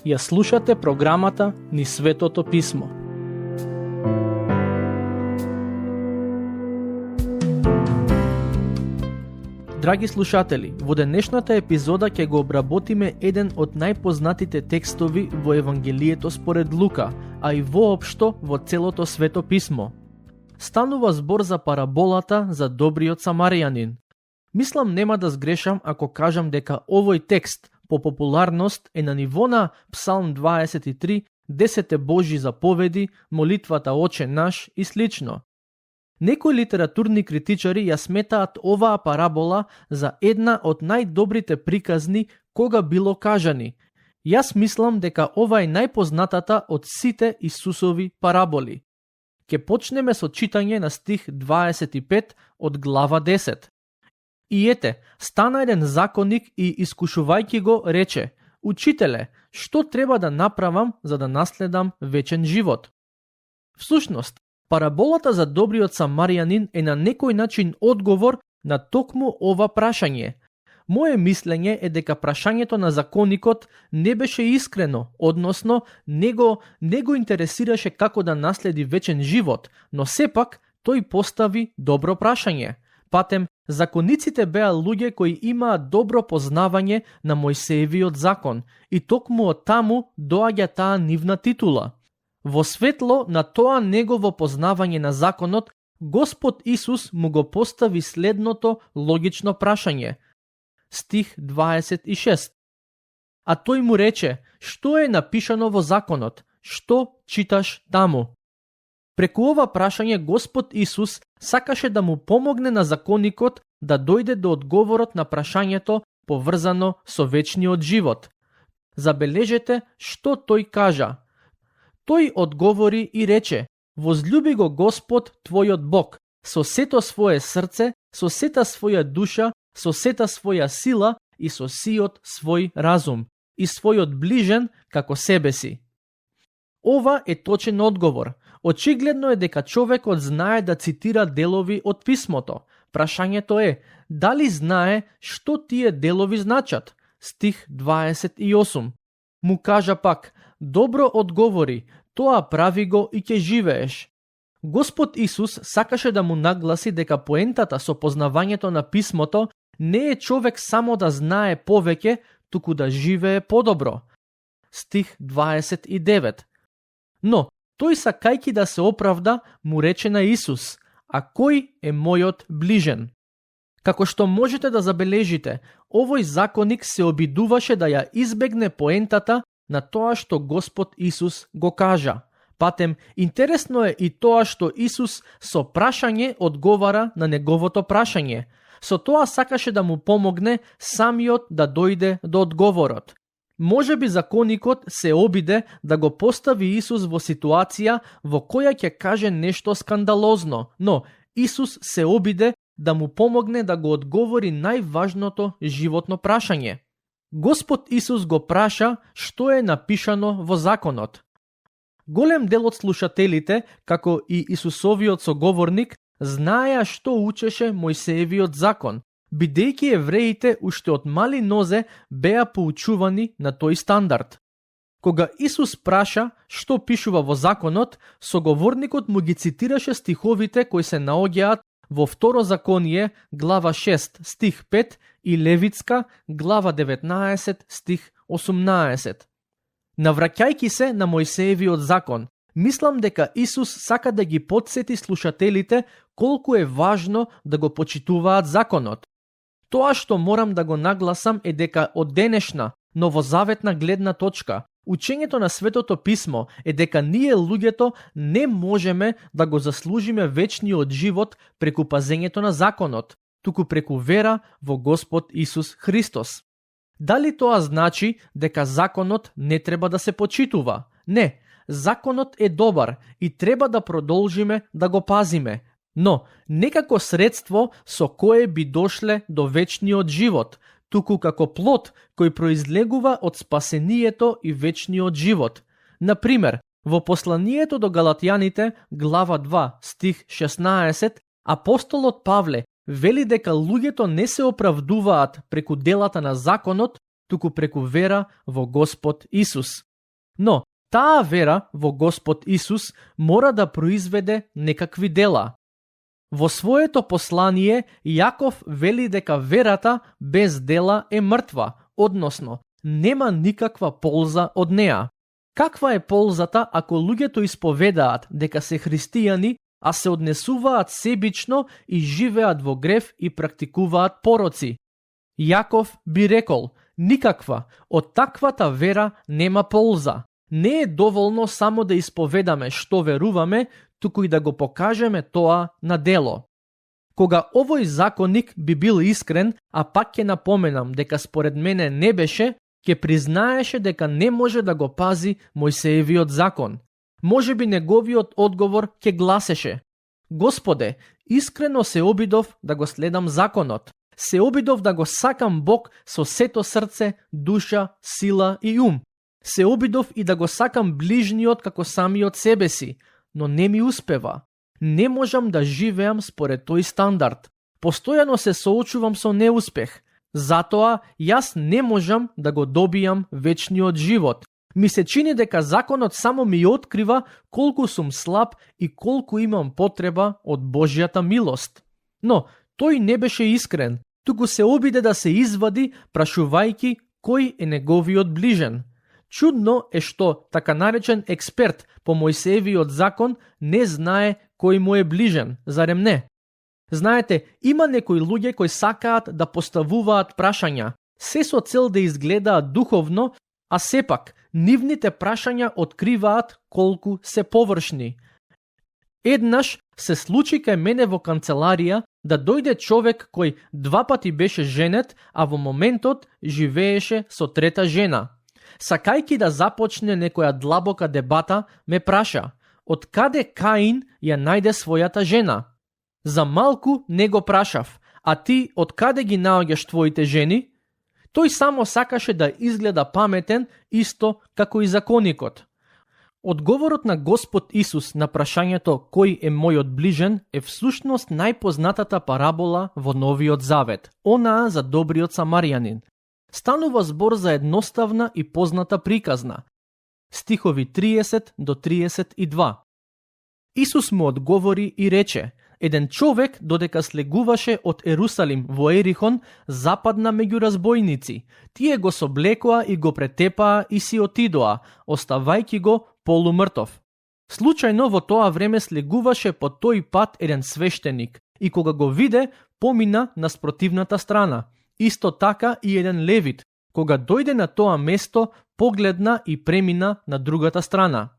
Ја слушате програмата Низ Светото Писмо. Драги слушатели, во денешната епизода ќе го обработиме еден од најпознатите текстови во Евангелието според Лука, а и воопшто во целото Свето Писмо. Станува збор за параболата за добриот самаријанин. Мислам нема да сгрешам ако кажам дека овој текст по популарност е на ниво на Псалм 23, 10 Божји заповеди, молитвата Оче наш и слично. Некои литературни критичари ја сметаат оваа парабола за една од најдобрите приказни кога било кажани. Јас мислам дека ова е најпознатата од сите Исусови параболи. Ке почнеме со читање на стих 25 од глава 10. И ете, стана еден законник и искушувајќи го рече: Учителе, што треба да направам за да наследам вечен живот? Всушност, параболата за добриот самаријанин е на некој начин одговор на токму ова прашање. Моje мислење е дека прашањето на законникот не беше искрено, односно не го интересираше како да наследи вечен живот, но сепак тој постави добро прашање. Патем, законниците беа луѓе кои имаат добро познавање на Мојсеевиот закон и токму од таму доаѓа таа нивна титула. Во светло на тоа негово познавање на законот, Господ Исус му го постави следното логично прашање. Стих 26. А тој му рече: Што е напишано во законот? Што читаш таму? Преку ова прашање Господ Исус сакаше да му помогне на законникот да дојде до одговорот на прашањето поврзано со вечниот живот. Забележете што тој кажа. Тој одговори и рече: Возлюби го Господ твојот Бог со сето свое срце, со сета своја душа, со сета своја сила и со сиот свој разум, и својот ближен како себе си. Ова е точен одговор. Очигледно е дека човекот знае да цитира делови од писмото. Прашањето е: дали знае што тие делови значат? Стих 28. Му кажа пак: Добро одговори, тоа прави го и ќе живееш. Господ Исус сакаше да му нагласи дека поентата со познавањето на писмото не е човек само да знае повеќе, туку да живее подобро. Стих 29. Но, тој сакајки да се оправда, му рече на Исус: А кој е мојот ближен? Како што можете да забележите, овој законник се обидуваше да ја избегне поентата на тоа што Господ Исус го кажа. Патем, интересно е и тоа што Исус со прашање одговара на неговото прашање. Со тоа сакаше да му помогне самиот да дојде до одговорот. Може би законникот се обиде да го постави Исус во ситуација во која ќе каже нешто скандалозно, но Исус се обиде да му помогне да го одговори најважното животно прашање. Господ Исус го праша што е напишано во законот. Голем дел од слушателите, како и Исусовиот соговорник, знаеа што учеше Мојсеевиот закон, бидејќи евреите уште од мали нозе беа поучувани на тој стандард. Кога Исус праша што пишува во законот, соговорникот му ги цитираше стиховите кои се наоѓаат во Второзаконие, глава 6, стих 5 и Левитска, глава 19, стих 18. Навраќајки се на Мојсеевиот закон, мислам дека Исус сака да ги потсети слушателите колку е важно да го почитуваат законот. Тоа што морам да го нагласам е дека од денешна, новозаветна гледна точка, учењето на Светото Писмо е дека ние луѓето не можеме да го заслужиме вечниот живот преку пазењето на законот, туку преку вера во Господ Исус Христос. Дали тоа значи дека законот не треба да се почитува? Не, законот е добар и треба да продолжиме да го пазиме, но не како средство со кое би дошле до вечниот живот, туку како плод кој произлегува од спасението и вечниот живот. Например, во посланието до Галатјаните, глава 2, стих 16, апостолот Павле вели дека луѓето не се оправдуваат преку делата на законот, туку преку вера во Господ Исус. Но таа вера во Господ Исус мора да произведе некакви дела. Во своето послание Јаков вели дека верата без дела е мртва, односно нема никаква полза од неа. Каква е ползата ако луѓето исповедаат дека се христијани, а се однесуваат себично и живеат во грев и практикуваат пороци? Јаков би рекол: никаква, од таквата вера нема полза. Не е доволно само да исповедаме што веруваме, туку и да го покажеме тоа на дело. Кога овој законник би бил искрен, а пак ќе напоменам дека според мене не беше, ќе признаеше дека не може да го пази Мојсеевиот закон. Може би неговиот одговор ќе гласеше: Господе, искрено се обидов да го следам законот. Се обидов да го сакам Бог со сето срце, душа, сила и ум. Се обидов и да го сакам ближниот како самиот себе си, но не ми успева. Не можам да живеам според тој стандард. Постојано се соочувам со неуспех. Затоа јас не можам да го добијам вечниот живот. Ми се чини дека законот само ми открива колку сум слаб и колку имам потреба од Божјата милост. Но тој не беше искрен, туку се обиде да се извади прашувајќи кој е неговиот ближен. Чудно е што така наречен експерт по Мојсеевиот закон не знае кој му е ближен, зарем не? Знаете, има некои луѓе кои сакаат да поставуваат прашања, се со цел да изгледаат духовно, а сепак нивните прашања откриваат колку се површни. Еднаш се случи кај мене во канцеларија да дојде човек кој 2 пати беше женет, а во моментот живееше со трета жена. Сакајки да започне некоја длабока дебата, ме праша: од каде Каин ја најде својата жена? За малку не го прашав: а ти од каде ги наоѓаш твоите жени? Тој само сакаше да изгледа паметен, исто како и законикот. Одговорот на Господ Исус на прашањето кој е мојот ближен е всушност најпознатата парабола во Новиот Завет, онаа за добриот самарјанин. Станува збор за едноставна и позната приказна. Стихови 30 до 32. Исус му одговори и рече: еден човек, додека слегуваше од Ерусалим во Ерихон, западна меѓу разбойници. Тие го соблекоа и го претепаа и си отидоа, оставајќи го полумртов. Случајно во тоа време слегуваше по тој пат еден свештеник и кога го виде, помина на спротивната страна. Исто така и еден левит, кога дојде на тоа место, погледна и премина на другата страна.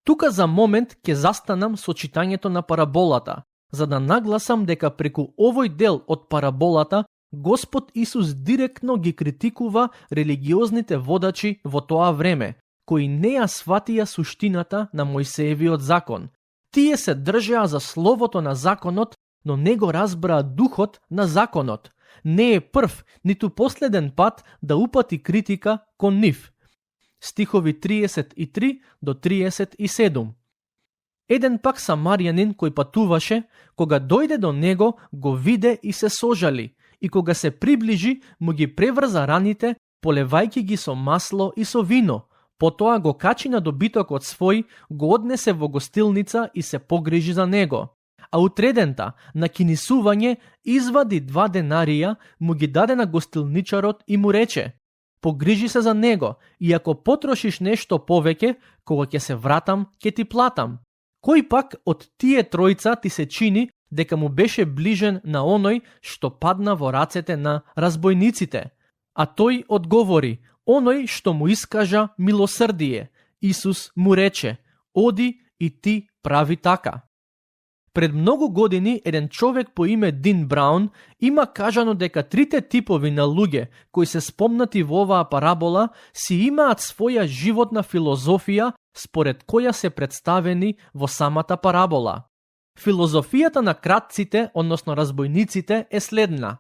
Тука за момент ќе застанам со читањето на параболата, за да нагласам дека преку овој дел од параболата Господ Исус директно ги критикува религиозните водачи во тоа време, кои не ја сватија суштината на Мојсеевиот закон. Тие се држеа за словото на законот, но не го разбраа духот на законот. Не е прв, ниту последен пат да упати критика кон нив. Стихови 33 до 37. Еден пак самарјанин кој патуваше, кога дојде до него, го виде и се сожали, и кога се приближи, му ги преврза раните, полевајќи ги со масло и со вино. Потоа го качи на добитокот свој, го однесе во гостилница и се погрижи за него. А утредента, на кинисување, извади 2 денарија, му ги даде на гостилничарот и му рече: погрижи се за него, и ако потрошиш нешто повеќе, кога ќе се вратам, ќе ти платам. Кој пак од тие тројца ти се чини дека му беше ближен на оној што падна во рацете на разбойниците? А тој одговори: оној што му искажа милосрдие. Исус му рече: оди и ти прави така. Пред многу години еден човек по име Дин Браун има кажано дека 3 типови на луѓе кои се спомнати во оваа парабола си имаат своја животна филозофија според која се представени во самата парабола. Филозофијата на кратците, односно разбойниците, е следна: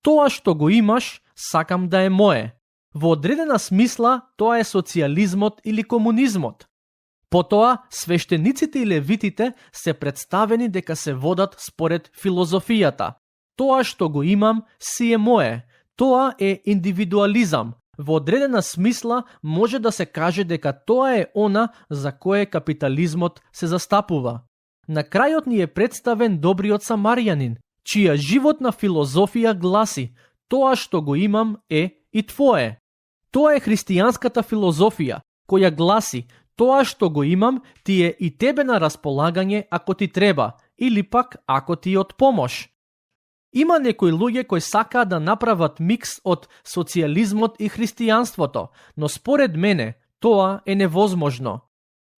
тоа што го имаш, сакам да е мое. Во одредена смисла тоа е социјализмот или комунизмот. Потоа, свештениците и левитите се представени дека се водат според филозофијата. Тоа што го имам си е мое. Тоа е индивидуализам. Во одредена смисла може да се каже дека тоа е она за кое капитализмот се застапува. На крајот ни е представен добриот самарјанин, чија животна филозофија гласи: тоа што го имам е и твое. Тоа е христијанската филозофија, која гласи: тоа што го имам ти е и тебе на располагање ако ти треба, или пак ако ти е од помош. Има некои луѓе кои сакаат да направат микс од социјализмот и христијанството, но според мене тоа е невозможно.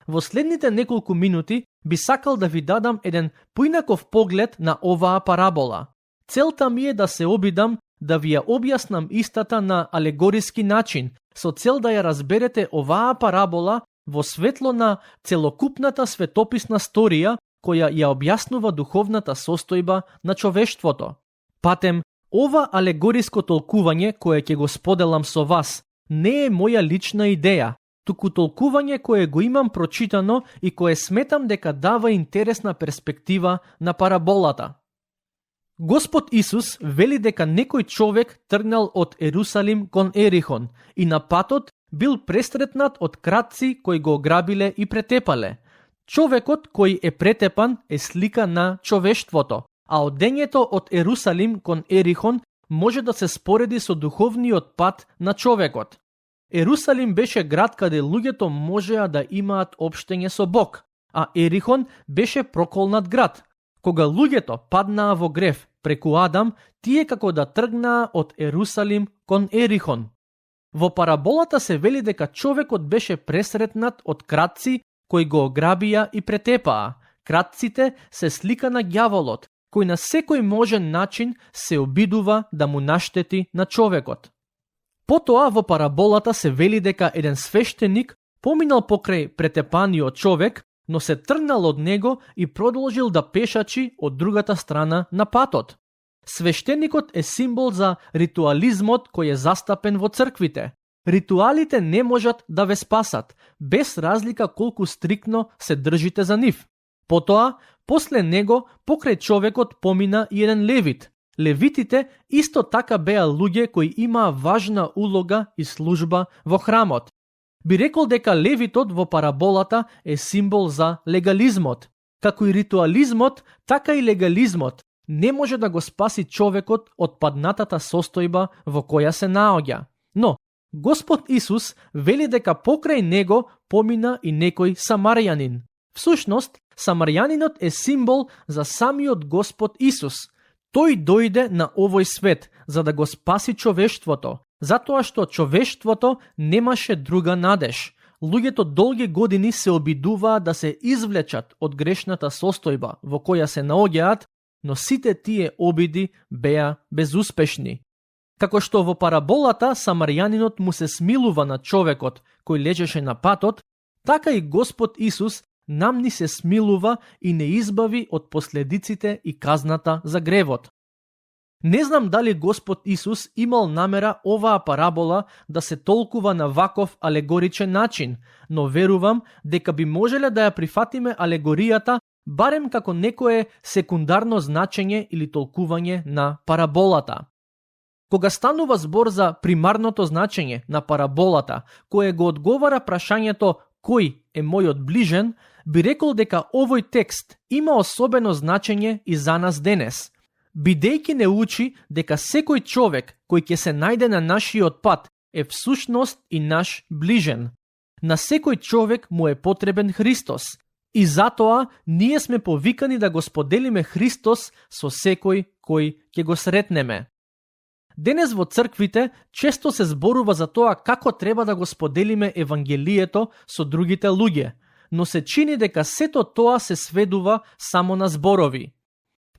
Во следните неколку минути би сакал да ви дадам еден поинаков поглед на оваа парабола. Целта ми е да се обидам да ви ја објаснам истата на алегориски начин, со цел да ја разберете оваа парабола во светло на целокупната светописна сторија која ја објаснува духовната состојба на човештвото. Патем, ова алегориско толкување кое ќе го споделам со вас не е моја лична идеја, туку толкување кое го имам прочитано и кое сметам дека дава интересна перспектива на параболата. Господ Исус вели дека некој човек тргнал од Ерусалим кон Ерихон и на патот бил пресретнат од кратци кои го ограбиле и претепале. Човекот кој е претепан е слика на човештвото, а одењето од Ерусалим кон Ерихон може да се спореди со духовниот пат на човекот. Ерусалим беше град каде луѓето можеа да имаат општење со Бог, а Ерихон беше проколнат град. Кога луѓето паднаа во грев преку Адам, тие како да тргнаа од Ерусалим кон Ерихон. Во параболата се вели дека човекот беше пресретнат од кратци кои го ограбија и претепаа. Кратците се слика на ѓаволот, кој на секој можен начин се обидува да му наштети на човекот. Потоа во параболата се вели дека еден свештеник поминал покрај претепаниот човек, но се тргнал од него и продолжил да пешачи од другата страна на патот. Свештеникот е символ за ритуализмот кој е застапен во црквите. Ритуалите не можат да ве спасат, без разлика колку стрикно се држите за нив. Потоа, после него, покрај човекот помина и еден левит. Левитите исто така беа луѓе кои имаа важна улога и служба во храмот. Би рекол дека левитот во параболата е символ за легализмот. Како и ритуализмот, така и легализмот не може да го спаси човекот од паднатата состојба во која се наоѓа. Но, Господ Исус вели дека покрај него помина и некој самарјанин. Всушност, самарјанинот е символ за самиот Господ Исус. Тој дојде на овој свет за да го спаси човештвото, затоа што човештвото немаше друга надеж. Луѓето долги години се обидуваа да се извлечат од грешната состојба во која се наоѓаат, но сите тие обиди беа безуспешни. Како што во параболата самарјанинот му се смилува на човекот кој лежеше на патот, така и Господ Исус нам ни се смилува и не избави од последиците и казната за гревот. Не знам дали Господ Исус имал намера оваа парабола да се толкува на ваков алегоричен начин, но верувам дека би можеле да ја прифатиме алегоријата барем како некое секундарно значење или толкување на параболата. Кога станува збор за примарното значење на параболата, кое го одговара прашањето кој е мојот ближен, би рекол дека овој текст има особено значење и за нас денес, бидејќи не учи дека секој човек кој ќе се најде на нашиот пат е всушност и наш ближен. На секој човек му е потребен Христос и затоа ние сме повикани да го споделиме Христос со секој кој ќе го сретнеме. Денес во црквите често се зборува за тоа како треба да го споделиме Евангелието со другите луѓе, но се чини дека сето тоа се сведува само на зборови.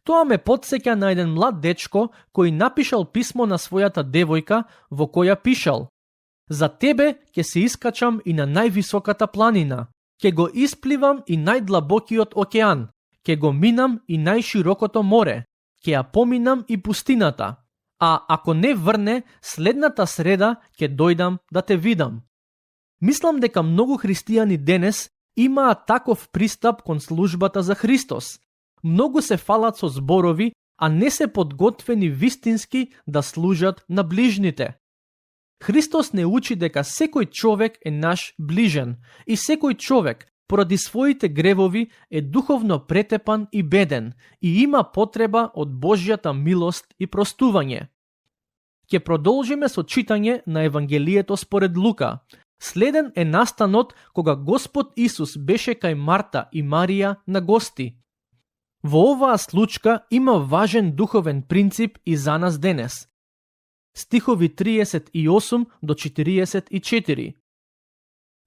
Тоа ме потсеќа на еден млад дечко кој напишал писмо на својата девојка во која пишал: "За тебе ќе се искачам и на највисоката планина, ќе го испливам и најдлабокиот океан, ќе го минам и најширокото море, ќе ја поминам и пустината. А ако не врне, следната среда ќе дојдам да те видам." Мислам дека многу христијани денес имаат таков пристап кон службата за Христос. Многу се фалат со зборови, а не се подготвени вистински да служат на ближните. Христос не учи дека секој човек е наш ближен и секој човек поради своите гревови е духовно претепан и беден и има потреба од Божјата милост и простување. Ќе продолжиме со читање на Евангелието според Лука. Следен е настанот кога Господ Исус беше кај Марта и Марија на гости. Во оваа случка има важен духовен принцип и за нас денес. Стихови 38 до 44.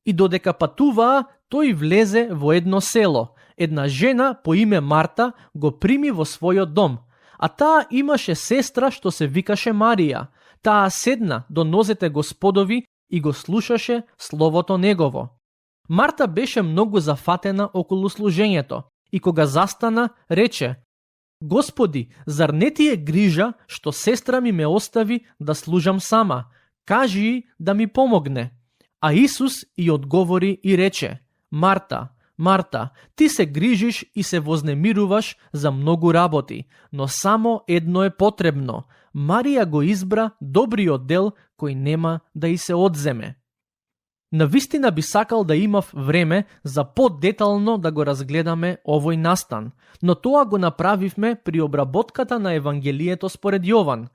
И додека патуваа, тој влезе во едно село. Една жена по име Марта го прими во својот дом, а таа имаше сестра што се викаше Марија. Таа седна до нозете Господови и го слушаше словото негово. Марта беше многу зафатена околу служењето и кога застана, рече: Господи, зар не ти е грижа што сестра ми ме остави да служам сама? Кажи да ми помогне. А Исус и одговори и рече: Марта, Марта, ти се грижиш и се вознемируваш за многу работи, но само едно е потребно. Марија го избра добриот дел кој нема да и се одземе. Навистина би сакал да имав време за подетално да го разгледаме овој настан, но тоа го направивме при обработката на Евангелието според Јован.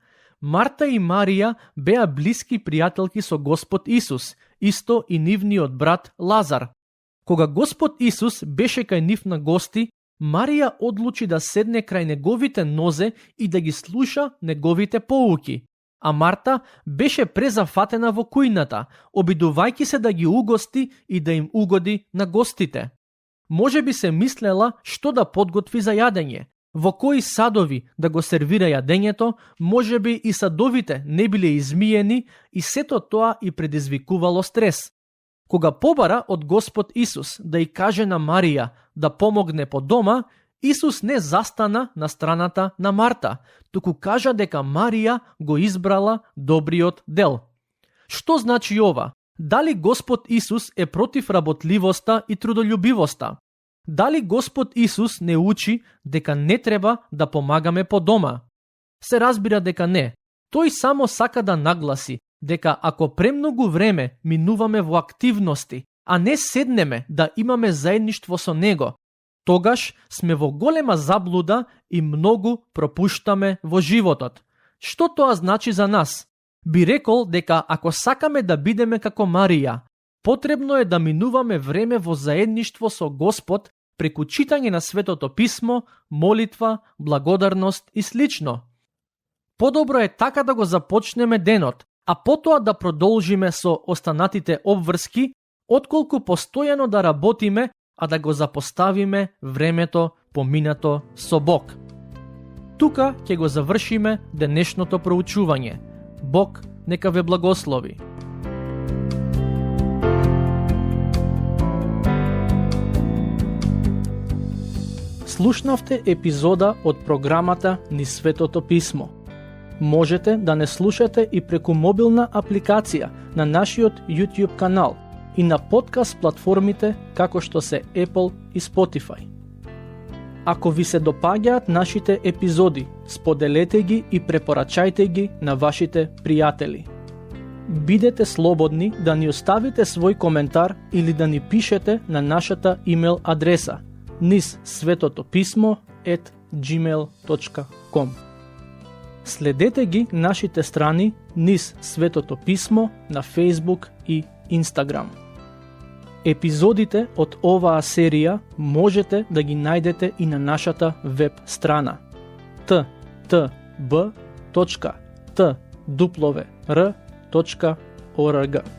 Марта и Марија беа блиски пријателки со Господ Исус, исто и нивниот брат Лазар. Кога Господ Исус беше кај нив на гости, Марија одлучи да седне крај неговите нозе и да ги слуша неговите поуки, а Марта беше презафатена во кујната, обидувајќи се да ги угости и да им угоди на гостите. Може би се мислела што да подготви за јадење, во кои садови да го сервира јадењето, може би и садовите не биле измиени и сето тоа и предизвикувало стрес. Кога побара од Господ Исус да и каже на Марија да помогне по дома, Исус не застана на страната на Марта, туку кажа дека Марија го избрала добриот дел. Што значи ова? Дали Господ Исус е против работливоста и трудолюбивоста? Дали Господ Исус не учи дека не треба да помагаме по дома? Се разбира дека не. Тој само сака да нагласи дека ако премногу време минуваме во активности, а не седнеме да имаме заедништво со Него, тогаш сме во голема заблуда и многу пропуштаме во животот. Што тоа значи за нас? Би рекол дека ако сакаме да бидеме како Марија, потребно е да минуваме време во заедништво со Господ преку читање на Светото Писмо, молитва, благодарност и слично. Подобро е така да го започнеме денот, а потоа да продолжиме со останатите обврски, отколку постојано да работиме, а да го запоставиме времето поминато со Бог. Тука ќе го завршиме денешното проучување. Бог нека ве благослови. Слушнавте епизода од програмата Низ Светото Писмо. Можете да не слушате и преку мобилна апликација на нашиот YouTube канал и на подкаст платформите како што се Apple и Spotify. Ако ви се допаѓаат нашите епизоди, споделете ги и препорачајте ги на вашите пријатели. Бидете слободни да ни оставите свој коментар или да ни пишете на нашата имейл адреса nizsvetopismo@gmail.com. Следете ги нашите страни Низ Светото Писмо на Facebook и Instagram. Епизодите од оваа серија можете да ги најдете и на нашата веб страна ttb.twr.org.